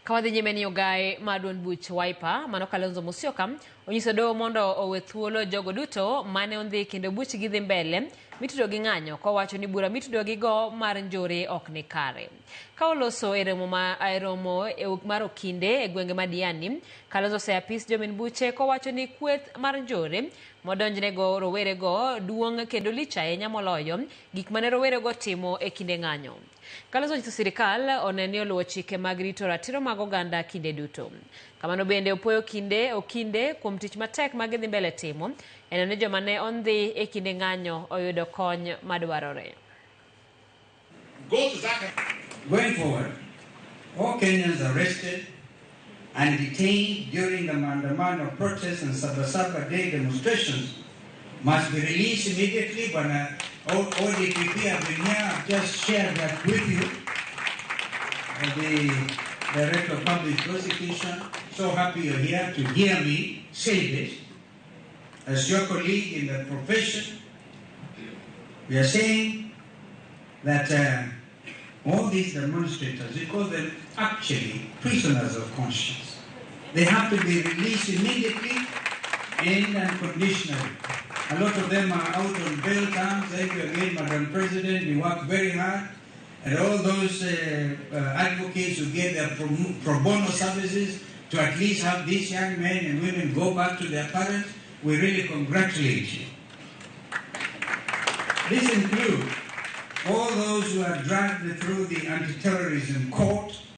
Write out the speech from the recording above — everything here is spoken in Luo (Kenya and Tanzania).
Ka wadhi nyime ni ogaye mar duond buch Wiper mano Kalonzo Musyoka onyiso doho mondo owe thuolo jogo duto mane ondhi kendo buchgi dhi mbele mitudo gi ng'anyo kowacho ni bura mitudo gi go mar njore ok ni kare. Ka oloso e romo ma e romo e mar okinde e gwenge ma Diani, Kalonzo oseapis jomin buche kowacho ni kweth mar njore modonjnego rowerego duong' kendo lich ahinya moloyo gik mane rowerego timo e kinde ng'anyo. Kalonzo onyiso sirikal one ni oluwo chike mag rito ratiro mag oganda kinde duto. Kamano bende opuoyo kinde okinde kuom tich matek ma gidhi mbele timo e neno ni joma ne ondhi e kinde ng'anyo oyudo kony madwarore. Go to Zaka. Going forward, all Kenyans arrested and detained during the Maandamano protests and Sabasaba Day demonstrations must be released immediately. But ODPP have been here, I've just shared that with you. The Director of Public Prosecution, so happy you're here to hear me say this. As your colleague in the profession, we are saying that all these demonstrators, we call them actually prisoners of conscience. They have to be released immediately and unconditionally. A lot of them are out on bail terms. Thank you again, Madam President. We work very hard. And all those advocates who gave their pro bono services to at least have these young men and women go back to their parents, we really congratulate you. This includes all those who are dragged through the anti-terrorism court.